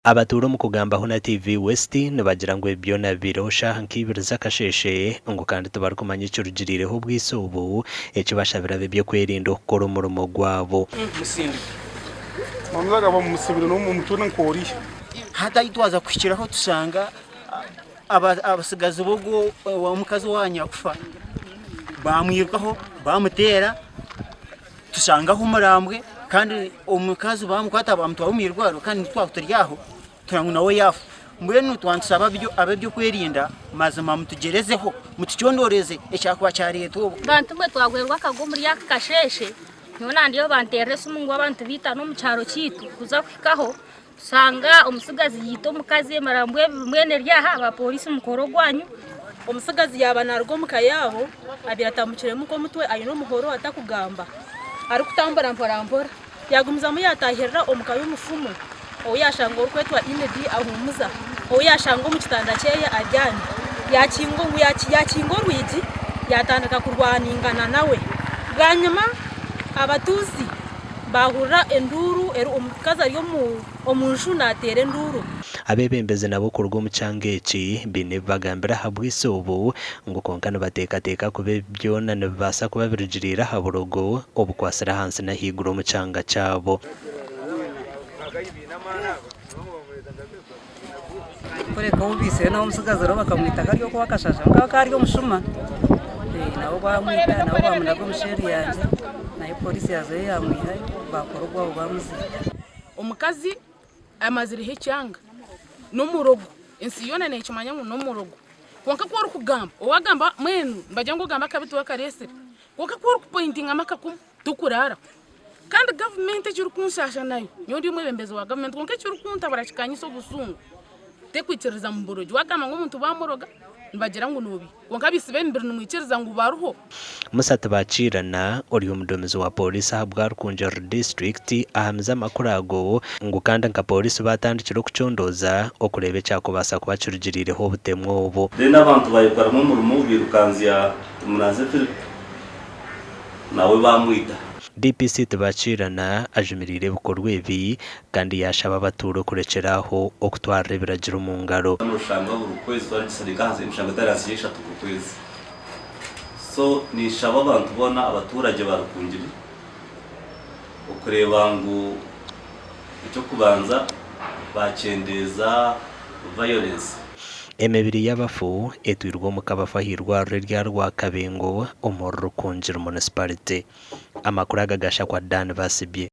Abatuura omu kugambaho na TV West nibagira ngu ebi byona bibaireho shaaha nka ibiri z'akasheeshe ngu kandi tibarikumanya ekirugiriireho obwitsi obu ekibashabire ab'eby'okwerinda okukora omurimo gwabo. Hati ahi twaza kuhikiraho tushanga abatsigazi b'ogwo omukazi owaaba nyakufa baamwirukaho baamuteera tushangaho omurambwe kandi omukazi baamukwata baamutwara omu irwariro kandi twaba turi aho tureba ngu nawe yaafa. Mbwenu twaba nitushaba ab'eby'okwerinda mazima mutugyerezeho mutucondoreze ekyakuba kyareetwa obu. Bantu mwe twagwerwa akagwe omuri aka kasheeshe, nyowe nandiyo banteerera esimu ngu abantu baitana omu kyaro kyaitu kuza kuhikaho Tushanga omutsigazi yaita omukazi emara mbwenu eri aha aba poriisi mukore ogwanyu. Omutsigazi yaaba naaruga omu ka yaabo abaire atambukiremu nk'omutwe aine omuhoro atarikugamba arikutambura mporampora. Yaagumizamu yaataahirira omu ka y'omufumu ou yaashanga orikwetwa Enid Ahumuza ou yaashanga omu kitanda kye abyami. Yaakinga orwigi yaatandika kurwaningana nawe. Bwanyima abatuuzi Baahurira enduuru eri omukazi ari omu nju naateera enduuru. Abeebembezi nabo kuruga omu kyanga eki baine ebi bagambire aha bwitsi obu ngu kwonka nibateekateeka kuba ebi byona nibibaasa kuba birugiriire aha burogo obukwatsire ahansi n'ahaiguru omu kyanga kyabo. Kureka ou baitsire nawe omutsigazi reero bakamwita kari okwo akashasha kwonka akaba ari omushuma nawe baamwita nawe baamunaga omu sheeri yangye nayo pooriisi yaazayo yaamwihayo baakora ogwabo baamuziika. Omukazi amazireho ekyanga n'omurogo ensi yoona nekimanya ngu n'omurogo kwonka ku orikugamba owagamba mbwenu nibagira ngu ogamba akabi tiwe akareetsire kwonka ku orikupointingamu akakumu tikuraaraho kandi gavumenti ekirikunshasha nayo nyowe ndi omwebembezi wa gavumenti kwonka ekirikuntabura kikanyisa obusungu tekwikiririza mu burogi wagamba ngu omuntu bamuroga nibagira ngu nobiiha kwonka abaitsi b'emibiri nimwikiriza ngu bariho. Musa Tibakiirana, ori omuduumizi wa Pooriisi ahabwa Rukungiri disiturikiti ahamize amakuru ago ngu kandi nka Pooriisi baatandikire okucondooza okureeba ekyakubaasa kuba kirugiriireho obutemu obu. Then abantu bayekoramu omurimo bairukanzya Tumuranze Philip nawe baamwita. DPC Tibakiirana ajumiriire ebikorwa ebi kandi yaashaba abatuura okurekyera aho okutwarira ebiragiro omu ngaro. Noshanga buri kwezi twarigisaninga ahansi emishango etari ahansi y'eshatu buri kwezi. So ninshaba abantu boona abaturagye ba Rukungiri okureeba ngu eky'okubanza bakyendeeza violence. Emibiri y'abafu etwirwe omu kabafu ah'eirwariro erya Rwakabengo omuri Rukungiri Municipality. Amakuru aga gashakwa Dan Basibye.